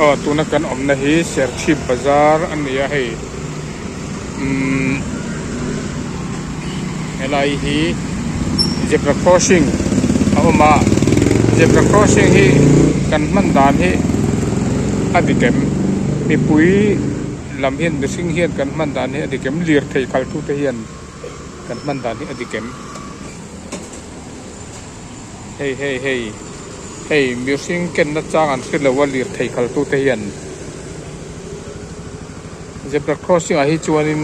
Aw tuna kan awmna hi Serchhip bazar a ni a hei umm helai hi zebra crossing a awm a zebra crossing hi kan hman dan hi a dik em mipui lam hian mihring hian kan hman dan hi a dik em lirthei khaltute hian kan hman dan hi a dik em. Hei hei hei hei mihring kenna chang an hre lo a lirthei khaltute hian zebra crossing ah hi chuanin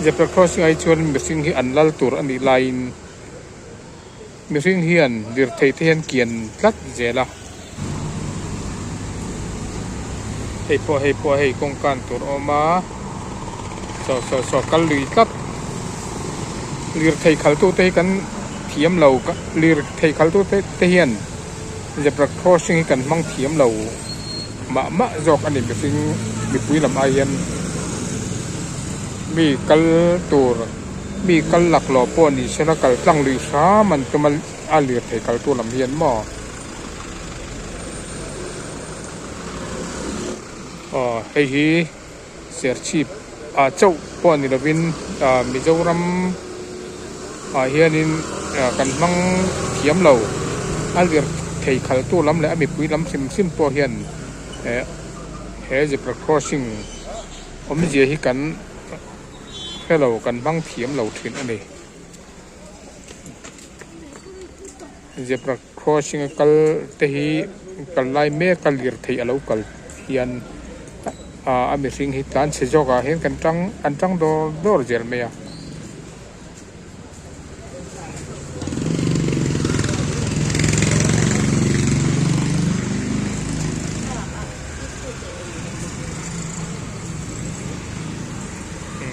zebra crossing ah hi chuanin mihring hi an lal tur a nih laiin mihring hian lirthei te hian kian tlat zel a hei pawh hei pawh hei kawngkan tur a awm a saw saw saw kal lui tlat lirthei khaltute hi kan. Thiam lo lirthei khaltu te hian zebra crossing hi kan hmang thiam lo mah mah zawk a ni mihring mipui lam ai hian mi kal tur mi kal laklawh pawh ni sela kal tlang lui hram an tum a a lirthei kaltu lam hian maw aw hei hi. Serchhip ah chauh pawh ni lovin ah Mizoram ah hianin ah kan hmang thiam lo a lir thei khaltu lam leh a mipui lam hrim hrim pawh hian eh he zebra crossing awmzia hi kan hrelo kan hmang thiam lo thin a ni. Zebra crossing a kal te hi kal lai mek a lirthei a lo kal hian ah a mihring hi tlan chhe zawk ah hian kan tang an tang dawr dawr zel mai a.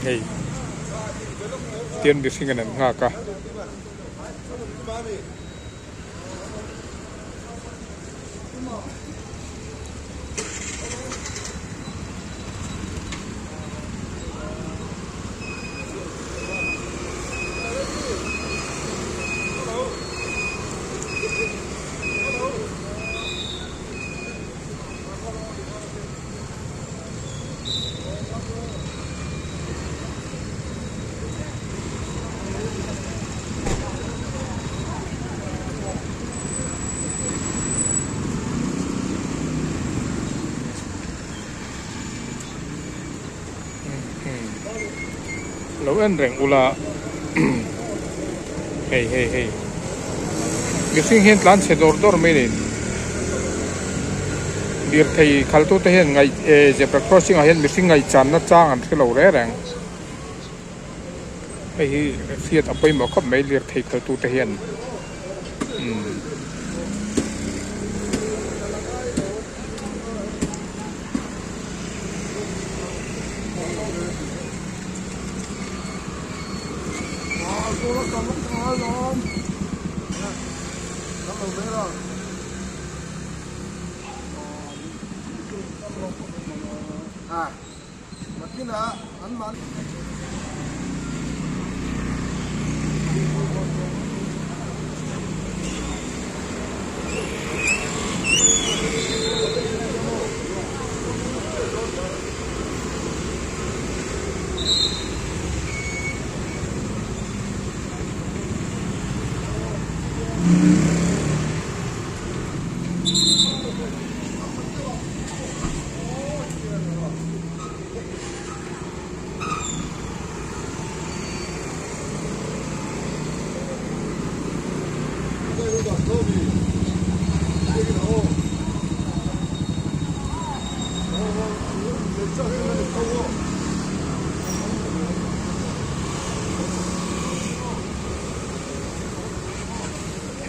Hei tian mihring in an nghak a. Lo en reng ula hei hei hei mihring hian tlan chhe dawr dawr mai nei lirthei khaltute hian ngaih eh zebra crossing ah hian mihring ngaihchanna chang an hre lo reng reng. Hei hi hriat a pawimawh khawp mai lirthei khaltute hian umm.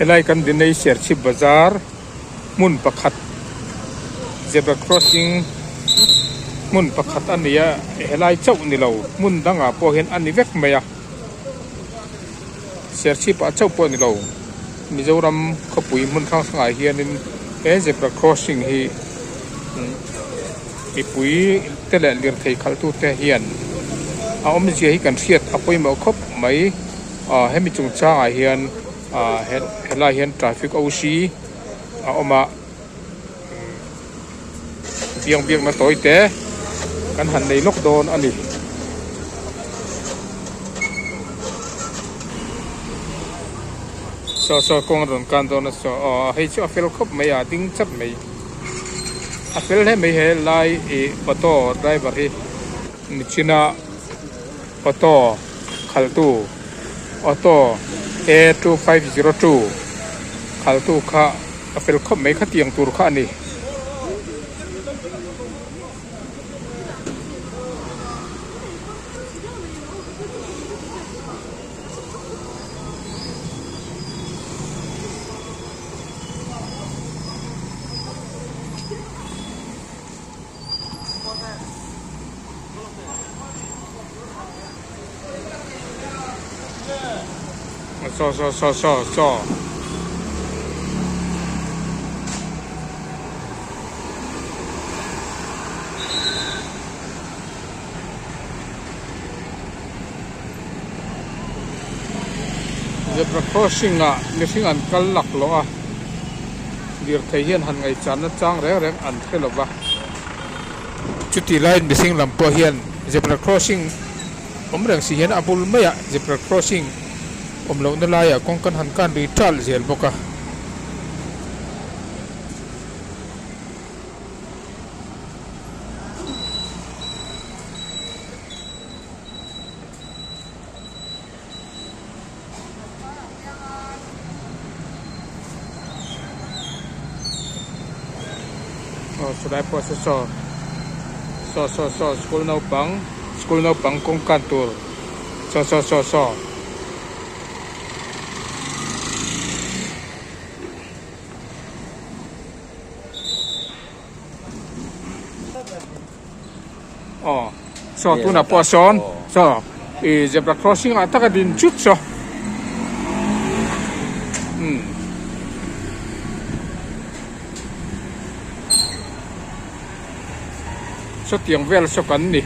Helai kan dinei Serchhip bazar hmun pakhat zebra crossing hmun pakhat a ni a helai chauh ni lo hmun dangah pawh hian a ni vek mai a Serchhip ah chauh pawh a ni lo Mizoram khawpui hmun hrang hrangah hianin he zebra crossing hi mipui te leh lirthei khalhtute hian a awmzia hi kan hriat a pawimawh khawp mai ah hemi chungchangah hian. Ah helai hian traffic OC a awm a. Biang biakna tawi te kan han nei lawk dawn a ni. Saw saw kawng a rawn kan dawn a saw aw hei chu a fel khawp mai a a ding chat mai a fel hle mai he lai ih auto driver hi nichina auto khalhtu auto A 2502 khalhtu kha a fel khawp mai khatiang tur kha a ni. Saw saw saw saw saw. Zebra crossing ah mihring an kal laklawh a lirthei hian han ngaihchanna chang reng reng an hre lo va. Chutih laiin mihring lam pawh hian zebra crossing awm reng si hian a bul maiah zebra crossing awm lohna laiah kawng kan han kan ri ṭalh zel bawk a. Aw chulai pawh saw saw saw saw saw school naupang school naupang kawng kan tur saw saw saw saw. Aw saw tunah pawh a sawn saw ih zebra crossing ah tak a din chut saw umm sawtiang vel saw kan ni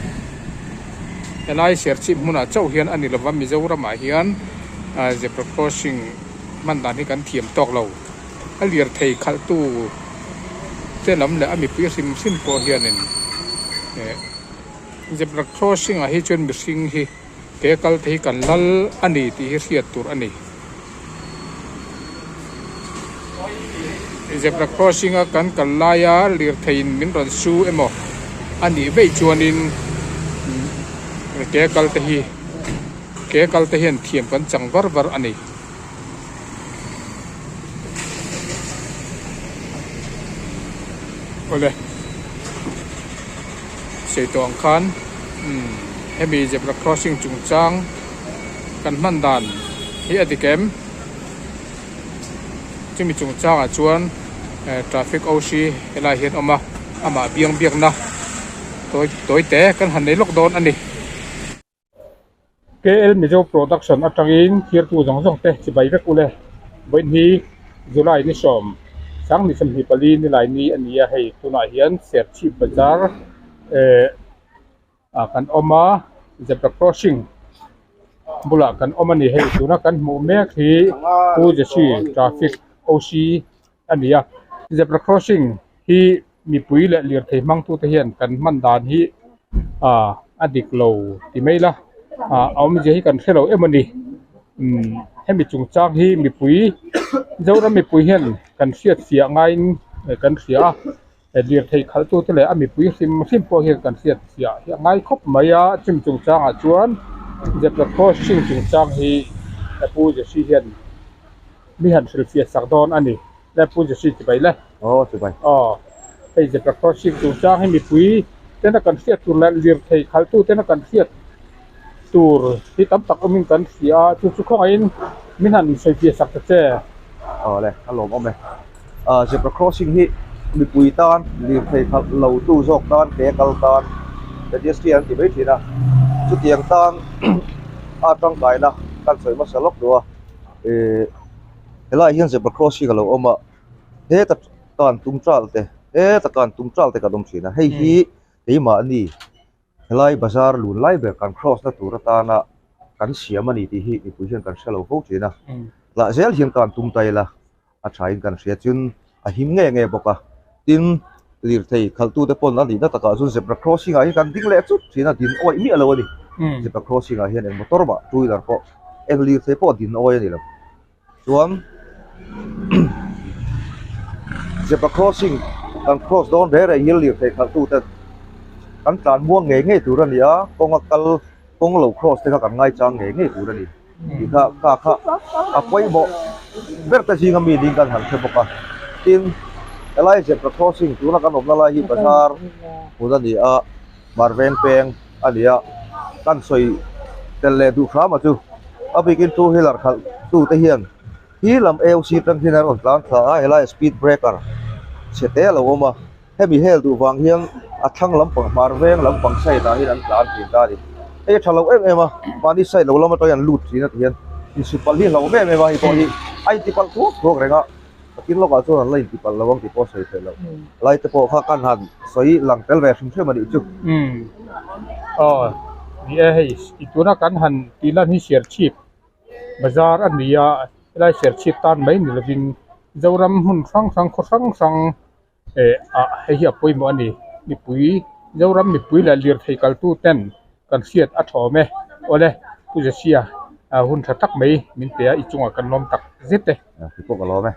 helai serchhip hmunah chauh hian a ni lova Mizoram ah hian zebra crossing hman dan hi kan thiam tawk lo. A lirthei khalhtu te lam leh a mipui hrim hrim pawh hianin eh zebra crossing ah hi chuan mihring hi ke kal te hi kan lal a ni tih hi hriat tur a ni. Zebra crossing a kan kal laia lirthei in min rawn su emaw a nih veih chuanin ke kal te hi ke kal te hian thiam kan chang var var a ni. Awle sei tawh ang khan umm hemi zebra crossing chungchang kan hman dan hi a dik em chumi chungchangah chuan eh traffic OC helai hian a awm a amah biang biakna tawi tawi te kan han nei lawk dawn a ni. KL Mizo Production atangin thirtu zawng zawng te chibai vek ule. Vawiin hi July ni sawm sang ni 24 nilai ni a ni a, hei tunah hian Serchhip Bazar eh ah kan awm a, zebra crossing bulah kan awm a ni. Hei tuna kan hmuh mek hi Pu Jesse Traffic OC a ni a, zebra crossing hi mipui leh lirthei hmangtute hian kan hman dan hi ah a dik lo ti mai ila ah a awmzia hi kan hre lo em a ni umm hemi chungchang hi mipui Zoram mipui hian kan hriat fiah ngaiin kan hria a lirthei khalhtute leh a mipui hrim hrim pawh hian kan hriat fiah hi a ngai khawp mai a chumi chungchangah chuan zebra crossing chungchang hi Pu Jesse hian mi han hrilhfiah sak dawn a ni. Le Pu Jesse ti bai le. Aw ti bai. Aw hei zebra crossing chungchang hi mipui tena kan hriat tur leh lirthei khaltu tena kan hriat tur hi tam tak awmin kan hria a chu chu khawngaihin min han sawifiah sak ta che. Aw le a lawmawm e. Ah zebra crossing hi mipui tan lirthei khalh lo tu zawk tan ke kal tan pedestrian an ti mai thin a chutiang tan a tangkaina kan sawi hmasa lawk duh a eh. Helaiah hian zebra crossing a lo awm a heta kan tum tral te heta kan tum tral te kan awm thin a hei hi keimahni helai bazar lun lai ber kan cross na tur atana kan siam a ni tih hi mipui hian kan hre lo fo thin a lah zel hian kan tum ta ila a thain kan hria chun a him nge nge bawk a tin. Lirthei khalhtute pawn a nihna takah chuan zebra crossing ah hian kan ding leh chut thin a, din awih miah lo a ni. Zebra crossing ah hian eng motor mah two wheeler pawh eng lirthei pawh din awih a ni lo. Chuan zebra crossing kan cross dawn reh reh hian lirthei khalhtute kan tlan muang ngei ngei tur a ni a, kawnga kal kawng lo cross te kha kan ngaichang ngei ngei tur a ni. Tih kha kha kha a pawimawh ber te zinga mi ding kan han hre bawk a tin helai zebra crossing tuna kan awmna lai hi bazar hmun a ni a mar veng peng a ni a kan sawi tel leh duh hram a chu a bikin two wheeler khalh tu te hian hi lam AOC atang hian an rawn tlan thla a helai speed breaker chhe te a lo awm a. Hemi hel duh vang hian a thlang lampang hmar veng lampang side ah hian an tlan thin ta a ni. Hei a tha lo em em a, mahni side lo lam atangin an lut thin a ti hian insupalh hi a hlauhawm em em a, hei pawh hi a intipalh thuak thuak reng a, patin lawkah chuan an la intipalh lo ang tih pawh a sawi theih loh. Lai te pawh kha kan han sawi lang tel ve hrim hrim a nih chu. Umm aw ni e hei i tuna kan han tih lan hi Serchhip bazar a ni a, helai Serchhip tan mai ni lovin Zoram hmun hrang hrang khaw hrang hrang eh ah hei hi a pawimawh a ni mipui Zoram mipui leh lirthei kaltu ten kan hriat a thawm e awle Pu Zesia ah hun tha tak mai min pe a i chungah kan lawm tak zet e. Ti pawh ka lawm e.